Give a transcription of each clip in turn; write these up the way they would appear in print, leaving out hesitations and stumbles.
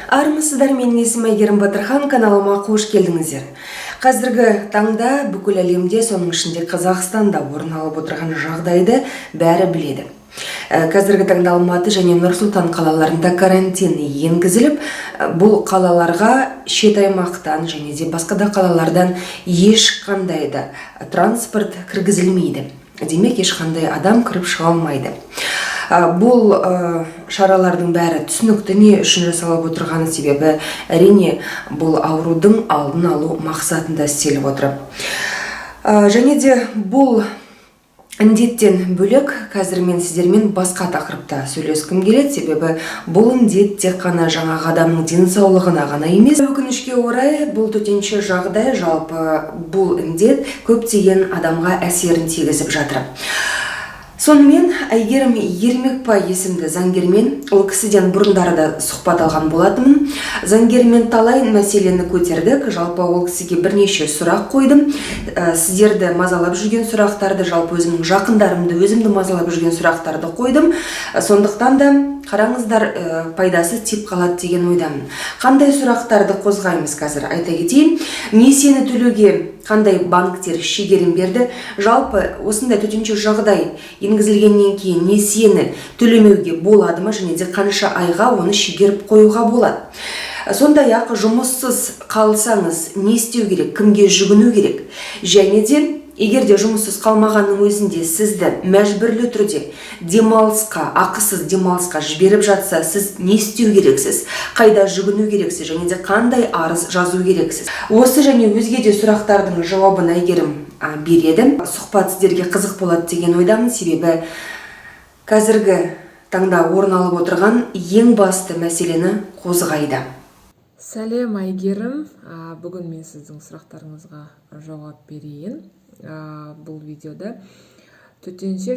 Армысыздар, менің есімім Әйгерім Батырхан, каналыма қош келдіңіздер. Қазіргі таңда бүкіл әлемде, соның ішінде Қазақстанда орын алып отырған жағдайды бәрі біледі. Қазіргі таңда Алматы және Нұр-Сұлтан қалаларында карантин енгізіліп, бұл қалаларға шет аймақтан және де басқа да қалалардан ешқандай да транспорт кіргізілмейді. Демек, ешқандай адам кіріп шыға алмайды. Бұл шаралардың бәрі түсінікті, не үшін жасалып отырғаны, себебі, әрине, бұл аурудың алдын алу мақсатында істеліп отыр. Және де бұл індеттен бөлек қазір мен сіздермен басқа тақырыпта сөйлескім келеді, себебі бұл індет тек қана жаңағы адамның денсаулығына ғана емес, өкінішке орай, бұл төтенше жағдай, жалпы бұл індет көптеген адамға әсерін тигізіп жатыр. Сонымен, Әйгерім Ермекбай есімді заңгермен, ол кісіден бұрындары да сұхбат алған болатынмын, заңгермен талай мәселені көтердік. Жалпы, ол кісіге бірнеше сұрақ қойдым. Сіздерді мазалап жүрген сұрақтарды, жалпы өзімнің жақындарымды, өзімді мазалап жүрген сұрақтарды қойдым. Сондықтан да қараңыздар, пайдасы тиіп қалады деген ойдамын. Қандай сұрақтарды қозғаймыз, қазір айта кетейін. Несиені төлеуге қандай банктер шегерім берді? Жалпы, осындай төтенше жағдай енгізілгеннен кейін несиені төлемеуге болады ма және де қанша айға оны шегеріп қоюға болады? Сондай ақ жұмыссыз қалсаңыз, не істеу керек, кімге жүгіну керек? Және де егер де жұмыссыз қалмағанның өзінде сізді мәжбүрлі түрде демалысқа, ақысыз демалысқа жіберіп жатса, сіз не істеу керексіз, қайда жүгіну керексіз және де қандай арыз жазу керексіз? Осы және өзге де сұрақтардың жауабын Әйгерім береді. Сұхбат сіздерге қызық болады деген ойдамын, себебі қазіргі таңда орын алып отырған ең басты мәселені қозғайды. Сәлем, Әйгерім! Бүгін мен сіздің сұрақтарыңызға жауап берейін. Бұл видеода төтенше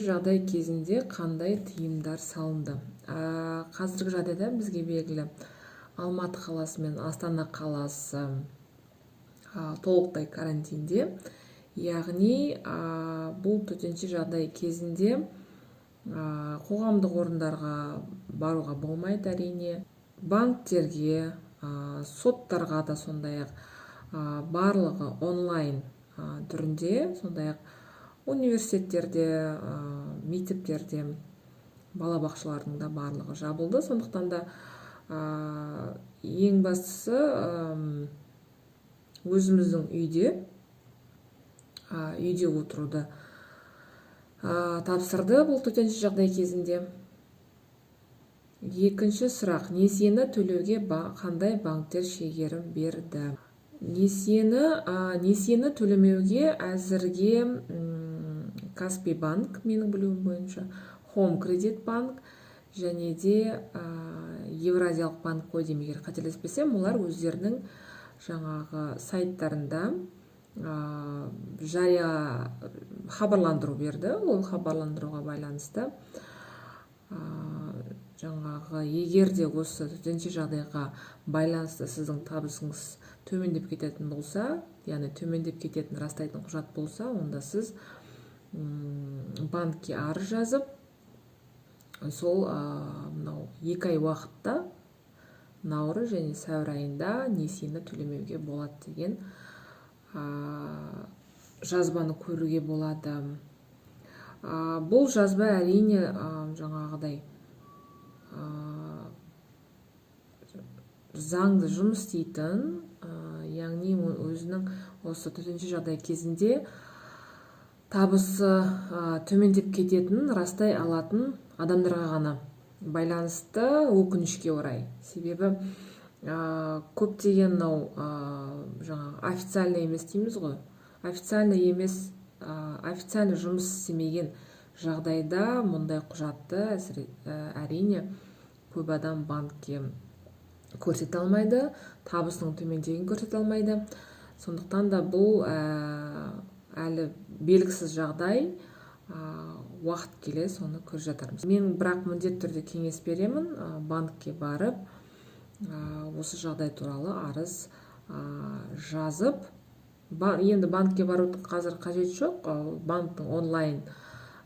жағдай кезінде қандай тыйымдар салынды? Қазіргі жағдайда бізге белгілі, Алматы қаласы мен Астана қаласы толықтай карантинде, яғни бұл төтенше жағдай кезінде қоғамдық орындарға баруға болмайды, әрине, банктерге, соттарға да, сондай ақ барлығы онлайн түрінде, сондай ақ университеттерде, мектептерде, балабақшалардың да барлығы жабылды. Сондықтан да ең бастысы өзіміздің үйде отыруды тапсырды бұл төтенше жағдай кезінде. Екінші сұрақ: несиені төлеуге қандай банктер шегерім берді? Несиені төлемеуге әзірге Каспи банк, менің білуім бойынша, Хоум Кредит банк және де Евразиялық банк қой деймін, егер қателеспесем. Олар өздерінің жаңағы сайттарында жария хабарландыру берді. Ол хабарландыруға байланысты жаңағы егер де осы төтенше жағдайға байланысты сіздің табысыңыз төмендеп кететін болса, яғни төмендеп кететін растайтын құжат болса, онда сіз банкке арыз жазып, сол мынау 2 ай уақытта, наурыз және сәуір айында несиені төлемеуге болады деген жазбаны көруге болады. Бұл жазба, әрине, жаңағыдай заңды жұмыс істейтін, яғни өзінің осы төтенше жағдай кезінде табысы төмендеп кететінін растай алатын адамдарға ғана байланысты, өкінішке орай. Себебі көптеген мынау жаңағы официально емес дейміз ғой, официально емес, официально жұмыс істемеген жағдайда мұндай құжатты, әрине, көп адам банкке көрсете алмайды, табысының төмендегенін көрсете алмайды. Сондықтан да бұл әлі белгісіз жағдай, уақыт келе соны көріп жатармыз. Мен бірақ міндетті түрде кеңес беремін банкке барып, осы жағдай туралы арыз жазып. Енді банкке барудың қазір қажеті жоқ, банктің онлайн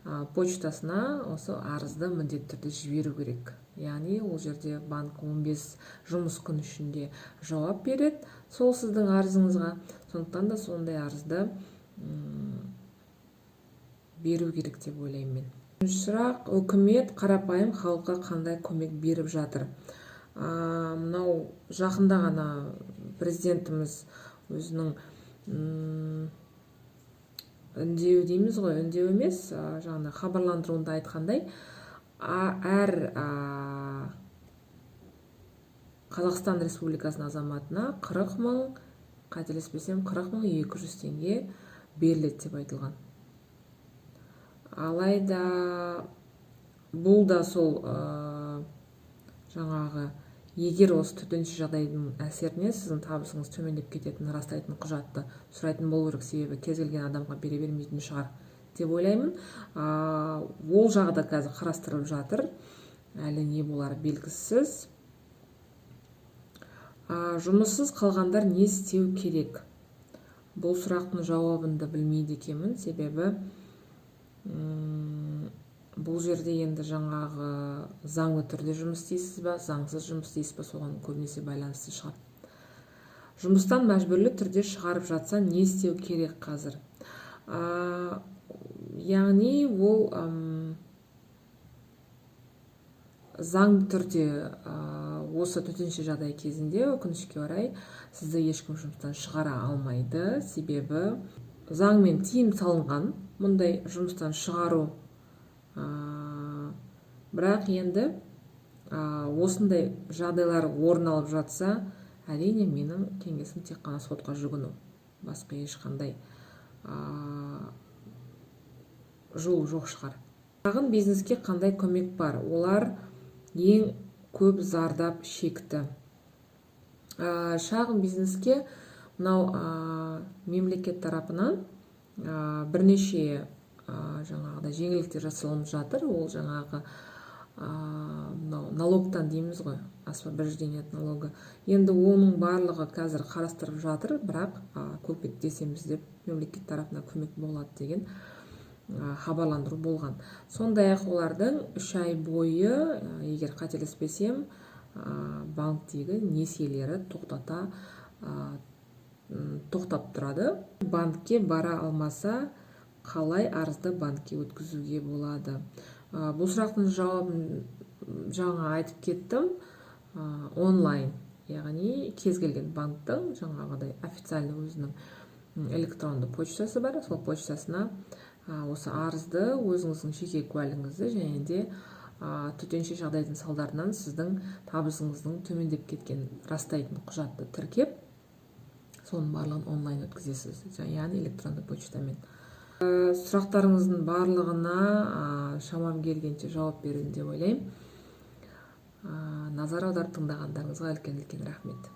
Почтасына осы арызды міндетті түрде жіберу керек. Яғни ол жерде банк 15 жұмыс күн ішінде жауап береді сол сіздің арызыңызға. Сондықтан да сондай арызды беру керек деп ойлаймын мен. Үшінші сұрақ: үкімет қарапайым халыққа қандай көмек беріп жатыр? Мынау жақында ғана президентіміз өзінің үндеуі дейміз ғой, үндеу емес, жаңағы хабарландыруында айтқандай, әр Қазақстан Республикасының азаматына 40 мың, қателеспесем, 40 200 теңге беріледі деп айтылған. Алайда бұл да сол жаңағы, егер осы төтенше жағдайдың әсерінен сіздің табысыңыз төмендеп кететінін растайтын құжатты сұрайтын болу керек. Себебі кез келген адамға бере бермейтін шығар деп ойлаймын. Ол жағы да қазір қарастырылып жатыр, әлі не болары белгісіз. Жұмыссыз қалғандар не істеу керек? Бұл сұрақтың жауабын да білмейді екенмін, себебі бұл жерде енді жаңағы заңды түрде жұмыс істейсіз ба, заңсыз жұмыс істейсіз ба, соған көбінесе байланысты шығар. Жұмыстан мәжбүрлі түрде шығарып жатса, не істеу керек қазір? Яғни ол заңды түрде осы төтенше жағдай кезінде, өкінішке орай, сізді ешкім жұмыстан шығара алмайды, себебі заңмен тыйым салынған мұндай жұмыстан шығару. Бірақ енді осындай жағдайлар орын алып жатса, әрине, менің кеңесім тек қана сотқа жүгіну, басқа ешқандай жол жоқ шығар. Шағын бизнеске қандай көмек бар? Олар ең көп зардап шекті. Шағын бизнеске мынау мемлекет тарапынан бірнеше жаңағыдай жеңілдіктер жасалынып жатыр. Ол жаңағы мынау налогтан дейміз ғой, освобождение от налога. Енді оның барлығы қазір қарастырып жатыр, бірақ көмектесеміз деп мемлекет тарапынан көмек болады деген хабарландыру болған. Сондай ақ олардың 3 ай бойы, егер қателеспесем, банктегі несиелері тоқтап тұрады. Банкке бара алмаса, қалай арызды банкке өткізуге болады? Бұл сұрақтың жауабын жаңа айтып кеттім. Онлайн, яғни кез келген банктің жаңағыдай официальный өзінің электронды почтасы бар, сол почтасына осы арызды, өзіңіздің жеке куәлігіңізді және де төтенше жағдайдың салдарынан сіздің табысыңыздың төмендеп кеткенін растайтын құжатты тіркеп, соның барлығын онлайн өткізесіз, яғни электронды почтамен. Сұрақтарыңыздың барлығына шамам келгенше жауап бердім деп ойлаймын. Назар аударып тыңдағандарыңызға үлкен үлкен рахмет.